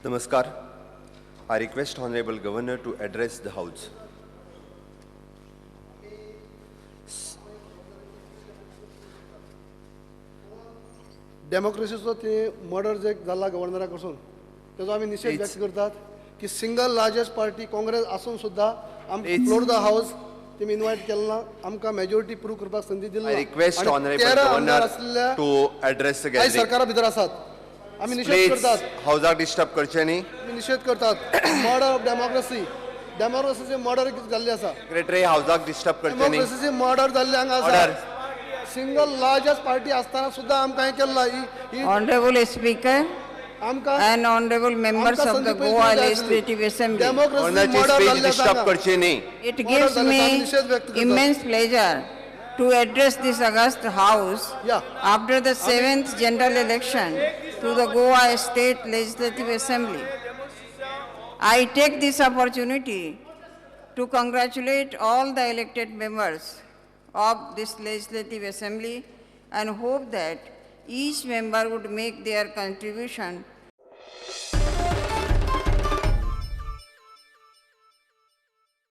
Namaskar. I request Honorable Governor to address the House. डेमोक्रेसीचो ते murder जे जाला गव्हर्नरा कडसून तेजो आमी निशेध Please. व्यक्त करतात की सिंगल लार्जस्ट पार्टी काँग्रेस आसून सुद्दां आमकां Please. Floor the house तेमी इनवायट केलें ना, आमकां मेजॉरिटी प्रूव करपाक संदी दिली I ना. request आनी Honorable 13 आमदार Governor आसलेल्या to address the आयज gathering. सरकारा भितर आसात. आमी निशेध Please, करतात. हाऊसाक डिस्टर्ब करचें न्ही. आमी निशेध करतात. मर्डर ऑफ डेमोक्रेसी, डेमोक्रेसीचे मर्डर जाल्ले आसा. सेक्रेटरी, हाऊसाक डिस्टर्ब करचें न्ही. डेमोक्रेसीचे मर्डर जाल्ले हांगा आसा. Order. सिंगल लार्जस्ट पार्टी आसतना सुद्दां आमकां हें केल्लां. ही Honorable Speaker आमकां and honorable members आमकां of the संदी पयलीं Goa दिवंक जाय आसली. Legislative Assembly. Democracy गव्हर्नरची मर्डर स्पीच जाल्ले आसा डिस्टर्ब हांगा. करची न्ही. It Order gives जालें, me आमी निशेध व्यक्त करतात. immense pleasure to address this august house Yeah. after the 7th general election to the Goa State Legislative Assembly. I take this opportunity to congratulate all the elected members of this Legislative Assembly and hope that each member would make their contribution